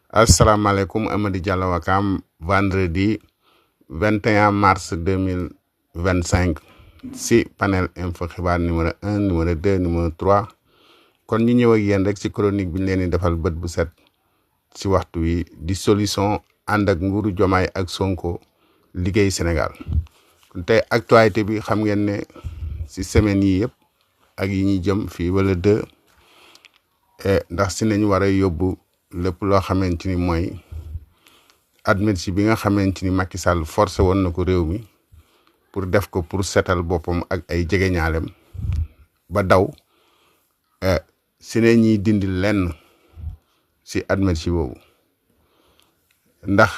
asalaamaaleykum Amady Diallo Wakam vendredi 21 mars 2025 si panel info xibaar numéro 1 numéro 2 numéro 3 kon ñu ñëw ak yéen rek ci chronique bi ñu leen di defal bët bu set ci waxtu wi di solution ànd ak nguuru Jomaay ak Sonko liggéey Sénégal kon tey actualité bi xam ngeen ne ci semaine yi yëpp ak yi ñuy jëm fii wala 2 ndax si nañ war a yóbbu lépp loo xamante ni mooy admission bi nga xamante ni Macky Sall forcé woon na ko réew mi pour def ko pour setal boppam ak ay jegeñaalem ba daw si ne ñiy dindi lenn si admission boobu ndax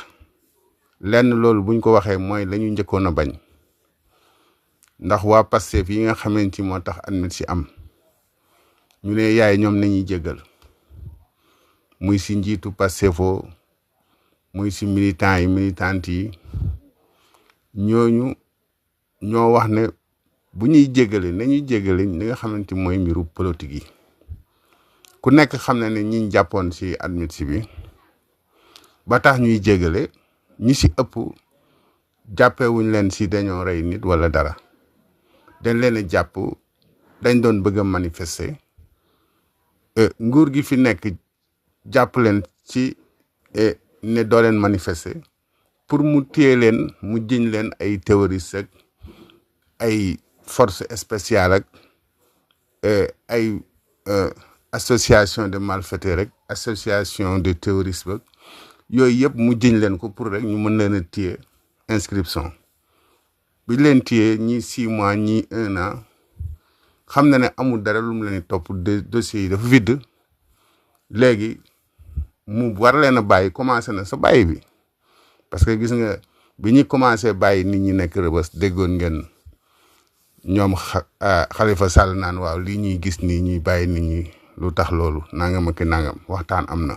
lenn loolu buñ ko waxee mooy la ñu njëkkoon a bañ ndax waa Pastef yi nga xamante ni moo tax admission am ñu ne yaay ñoom nañuy jéggal muy si njiitu Pastefo muy si militantes yi ñooñu ñoo wax ne bu ñuy jéggale nañuy jéggale li nga xamante mooy mbiru politique yi ku nekk xam na ne ñi jàppoon si admission bi ba tax ñuy jéggale ñi si ëpp jàppewuñ leen si dañoo rey nit wala dara dañ leen a jàpp dañ doon bëgg a manifester nguur gi fi nekk jàpp leen ci ne doo leen manifester pour mu téye leen mu jiñ leen ay terroristes ak ay force spéciale ak ay association de malfaiteurs rek association de terrorisme ak yooyu yëpp mu jiñ leen ko pour rek ñu mën leen a téye inscription bi leen téye ñi 6 mois ñi 1 an xam na ne amul dara lu mu leen topp dossiers yi dafa vide léegi mu war leen a bàyyi commencé na sa bàyyi bi parce que gis nga bi ñuy commencé bàyyi nit ñi nekk Rebeuss déggoon ngeen ñoom Khalifa Sall naan waaw lii ñuy gis nii ñuy bàyyi nit ñi lu tax loolu nangam ak nangam waxtaan am na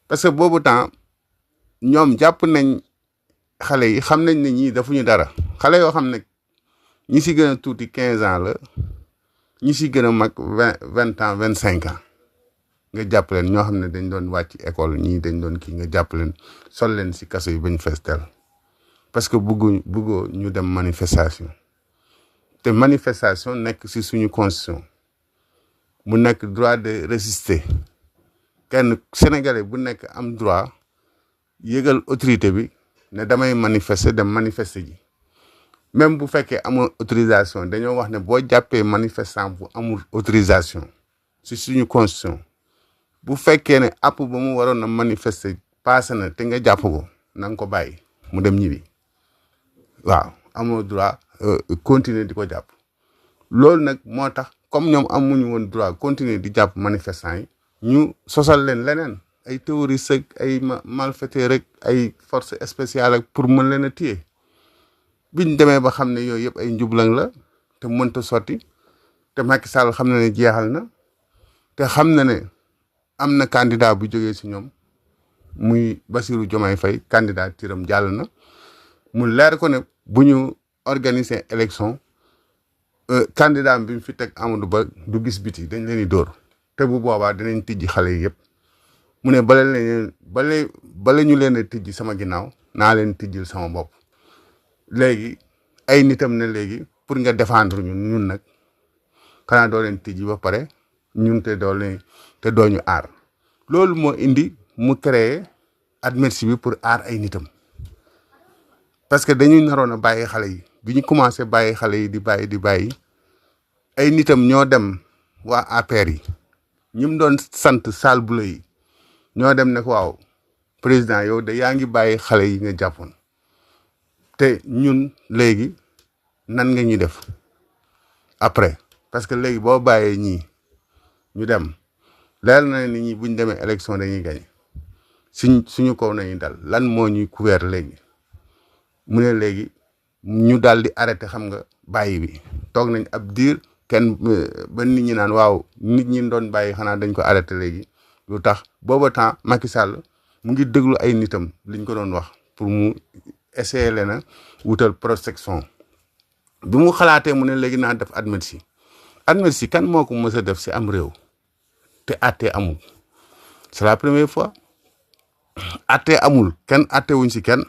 parce que boobu temps ñoom jàpp nañ xale yi xam nañ ne ñii defuñu dara xale yoo xam ne ñi si gën a tuuti 15 ans la ñi si gën a mag 20 ans 25 ans nga jàpp leen ñoo xam ne dañ doon wàcc école ñii dañ doon kii nga jàpp leen sol leen si kaso yi bañ festel parce que bëggoo ñu dem manifestation te manifestation nekk si suñu constitution mu nekk droit de résister kenn sénégalais bu nekk am droit yëgal autorité bi ne damay manifester dem manifester ji même bu fekkee amul autorisation dañoo wax ne boo jàppee manifestant bu amul autorisation si suñu constitution bu fekkee ne app ba mu waroon a manifester passé na te nga jàpp ko na nga ko bàyyi mu dem ñibbi waaw amoo droit continuer di ko jàpp loolu nag moo tax comme ñoom amuñu woon droit continuer di jàpp manifestant yi ñu sosal leen leneen ay terroristes ak ay malfaiteurs rek ay force spéciale ak pour mën leen a téye biñ demee ba xam ne yooyu yëpp ay njublang la te mënta sotti te Macky Sall xam na ne jeexal na te xam na ne am na candidat bu jógee si ñoom muy Bassirou Diomaye Faye candidat tiram jàll na mu leer ko ne bu ñu organiser élection candidat bi mu fi teg Amadou Ba du gis biti dañ leen di dóor te bu boobaa dinañ tijji xale yi yëpp mu ne bale ñu leen a tijji sama ginnaaw naa leen tijjil sama bopp léegi ay nitam ne léegi pour nga défendre ñun nag xanaa doo leen tijji ba pare ñun te doo ñu aar loolu moo indi mu créé admission bi pour aar ay nitam parce que dañuy naroon a bàyyi xale yi bi ñu commencé bàyyi xale yi di bàyyi ay nitam ñoo dem waa APR yi ñim doon sant Sall Bula yi ñoo dem ne ko waaw président yow de yaa ngi bàyyi xale yi nga jàppoon te ñun léegi nan nga ñuy def après parce que léegi boo bàyyee ñii ñu dem leer na ni ñi buñ demee élection dañuy gañ suñu kaw nañu dal lan moo ñuy couvert léegi mu ne léegi ñu daal di arrêté xam nga bàyyi bi toog nañ ab diir kenn ba nit ñi naan waaw nit ñi doon bàyyi xanaa dañ ko arrêté léegi lu tax booba temps Macky Sall mu ngi déglu ay nitam liñ ko doon wax pour mu essayer leen a wutal protection bi mu xalaatee mu ne léegi naa def admission kan moo ko mës a def si am réew te àtte amul c'est la première fois atte amul kenn atte wuñ si kenn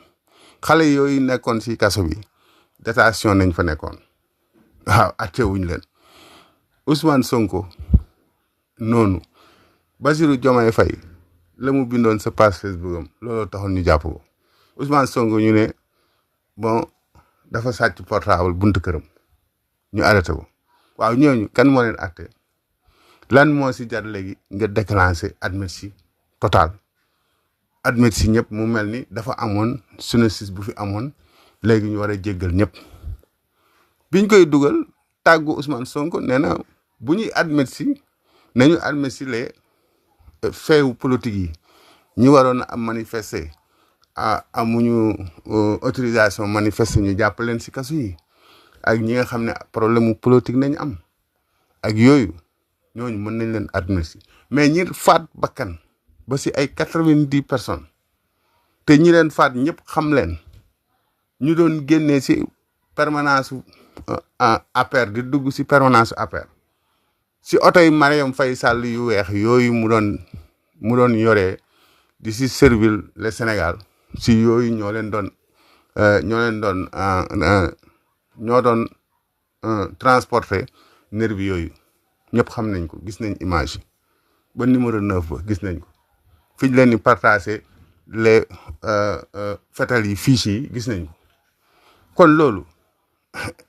xale yooyu nekkoon si kaso bi détention nañ fa nekkoon waaw atte wuñ leen Ousmane Sonko noonu Bassirou Diomaye Faye la mu bindoon sa page Facebook am looloo taxoon ñu jàpp ko Ousmane Sonko ñu ne bon dafa sàcc portable buntu këram ñu arrêté ko waaw ñooñu kan moo leen atte lan moo si jar léegi nga déclenché amnistie totale amnistie ñëpp mu mel ni dafa amoon sunnisis bu fi amoon léegi ñu war a jéggal ñëpp biñ koy dugal tàggu Ousmane Sonko nee na bu ñuy amnistie nañu amnistie les faits politiques yi ñu waroon a am manifester amuñu autorisation manifester ñu jàpp leen si kaso yi ak ñi nga xam ne problème mu politique nañ am ak yooyu ñooñu mën nañ leen amnistie mais ñi faat bakkan ba si ay 90 personnes te ñi leen faat ñëpp xam leen ñu doon génnee si permanence APR di dugg si permanence APR si oto yi Mariam Faye Sall yu weex yooyu mu doon yoree di si servir le Sénégal si yooyu ñoo doon transporter nervi yooyu ñëpp xam nañ ko gis nañ image yi ba numéro 9 ba gis nañ ko fi ñu leen di partager les fetal yi fiches yi gis nañ ko kon loolu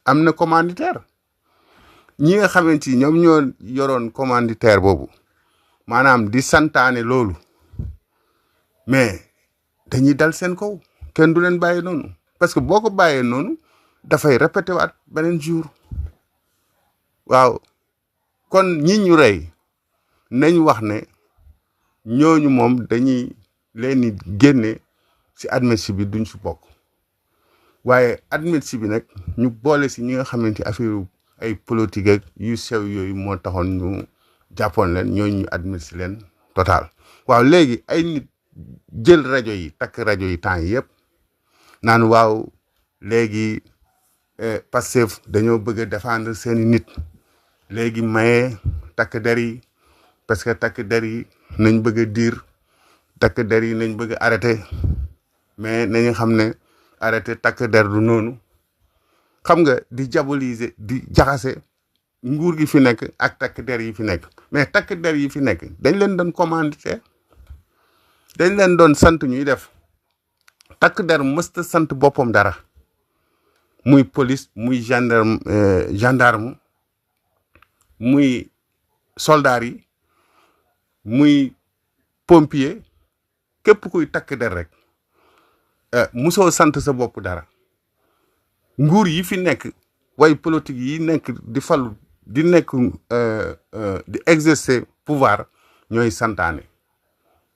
am na commanditaire ñi nga xamante ni ñoom ñoo yoroon commanditaire boobu maanaam di santaane loolu mais dañuy dal seen kaw kenn du leen bàyyi noonu parce que boo ko bàyyee noonu dafay répété waat beneen jour waaw kon ñi ñu rey nañ wax ne ñooñu moom dañuy leen di génne si amnistie bi duñ si bokk waaye amnistie bi nag ñu boole si ñi nga xamante affaire ay politique ak yu sew yooyu moo taxoon ñu jàppoon leen ñooñu ñu amnistie leen total waaw léegi ay nit jël rajo yi takk rajo yi temps yëpp naan waaw léegi Pastef dañoo bëgg a défendre seeni nit léegi maye takk der yi parce que takk der yi nañ bëgg a diir takk der yi nañ bëgg a arrêté mais nañu xam ne arrêté takk der du noonu xam nga di diaboliser di jaxase nguur gi fi nekk ak takk der yi fi nekk mais takk der yi fi nekk dañ leen doon commandité dañ leen doon sant ñuy def takk der mësta sant boppam dara muy police muy gendarme muy soldat yi muy pompier képp kuy takk der rek musoo sant sa bopp dara nguur yi fi nekk way politique yi nekk di falu di nekk di exercer pouvoir ñooy santaane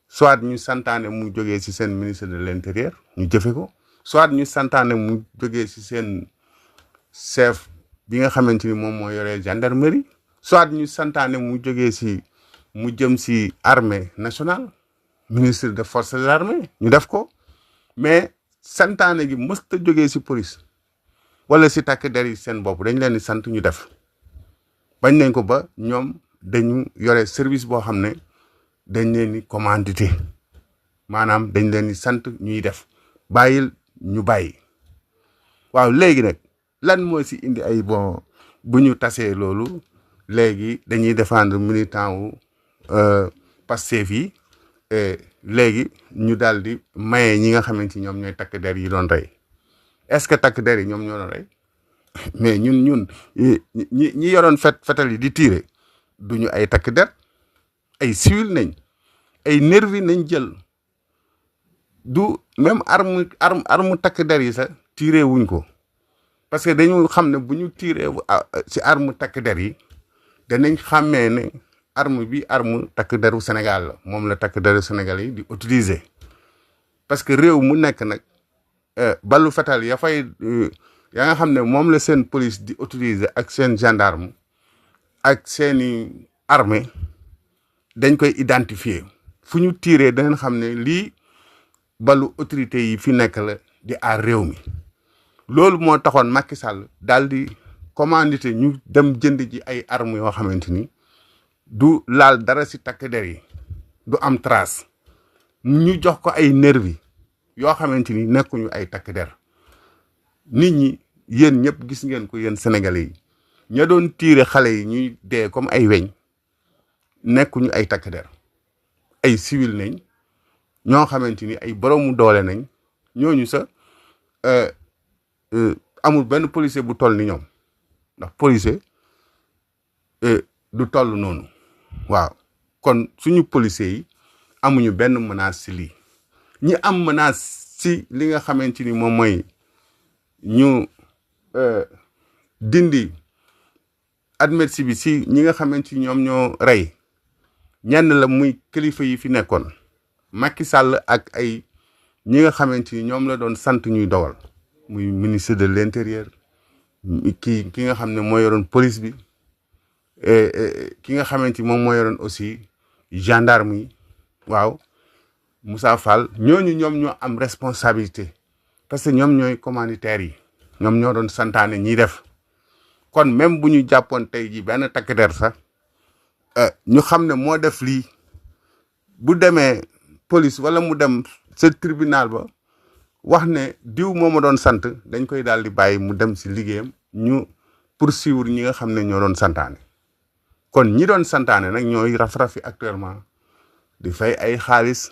soit ñu santaane mu jógee ci seen ministre de l'intérieur ñu jëfe ko soit ñu santaane mu jógee ci seen chef bi nga xamante ni moom moo yoree gendarmerie soit ñu santaane mu jógee ci mu jëm ci armée nationale ministre des forces de l'armée ñu def ko mais santaane gi mësta jógee ci police wala ci takk der yi seen bopp dañ leen di sant ñu def bañ nañ ko ba ñoom dañu yore service boo xam ne dañ leen di commandité maanaam dañ leen di sant ñuy def bàyyil ñu bàyyi waaw léegi nag lan moo ci indi ay bon bu ñu tasee loolu léegi dañuy défendre militant wu Pastef yi léegi ñu daal di maye ñi nga xamante ñoom ñooy takk der yi doon rey est-ce que takk der yi ñoom ñoo doon rey mais ñun ñi yoroon fetal yi di tiire duñu ay takk der ay civil nañ ay nervi nañ jël du même arme takk der yi sax tiire wuñ ko parce que dañu xam ne bu ñu tiire ci arme takk der yi danañ xàmmee ne arme bi arme takk deru Sénégal la moom la takk deru Sénégal yi di utiliser parce que réew mu nekk nag ballu fetal ya fay ya nga xam ne moom la seen police di utiliser ak seen gendarme ak seeni armée dañ koy identifier fu ñu tiiree danañ xam ne lii ballu autorité yi fi nekk la di aar réew mi loolu moo taxoon Macky Sall daal di commandité ñu dem jënd ji ay armes yoo xamante ni du laal dara ci takk der yi du am trace ñu jox ko ay nervi yoo xamante ni nekkuñu ay takk der. nit ñi yéen ñëpp gis ngeen ko yéen sénégalais yi ña doon tiire xale yi ñuy dee comme ay weñ nekkuñu ay takk der ay civil nañ ñoo xamante ni ay boroomu doole nañ ñooñu sa amul benn policier bu toll ni ñoom ndax policier du toll noonu waaw kon suñu policier yi amuñu benn menace ci lii ñi am menace ci li nga xamante ni moom mooy ñu dindi admetsi bi ci ñi nga xamante ni ñoom ñoo rey ñenn la muy kilifa yi fi nekkoon Macky Sall ak ay ñi nga xamante ni ñoom la doon sant ñuy dowal muy ministre de l'intérieur ki nga xam ne moo yoroon police bi ki nga xamante ni moom moo yoroon aussi gendarme yi waaw Moussa Fall ñooñu ñoom ñoo am responsabilité parce que ñoom ñooy commanditaires yi ñoom ñoo doon santaane ñiy def kon même bu ñu jàppoon tey ji benn takk der sax ñu xam ne moo def lii bu demee police wala mu dem sa tribunal ba wax ne diw moo ma doon sant dañ koy daal di bàyyi mu dem si liggéeyam ñu poursuivre ñi nga xam ne ñoo doon santaane kon ñi doon santaane nag ñooy raf-rafi actuellement di fay ay xaalis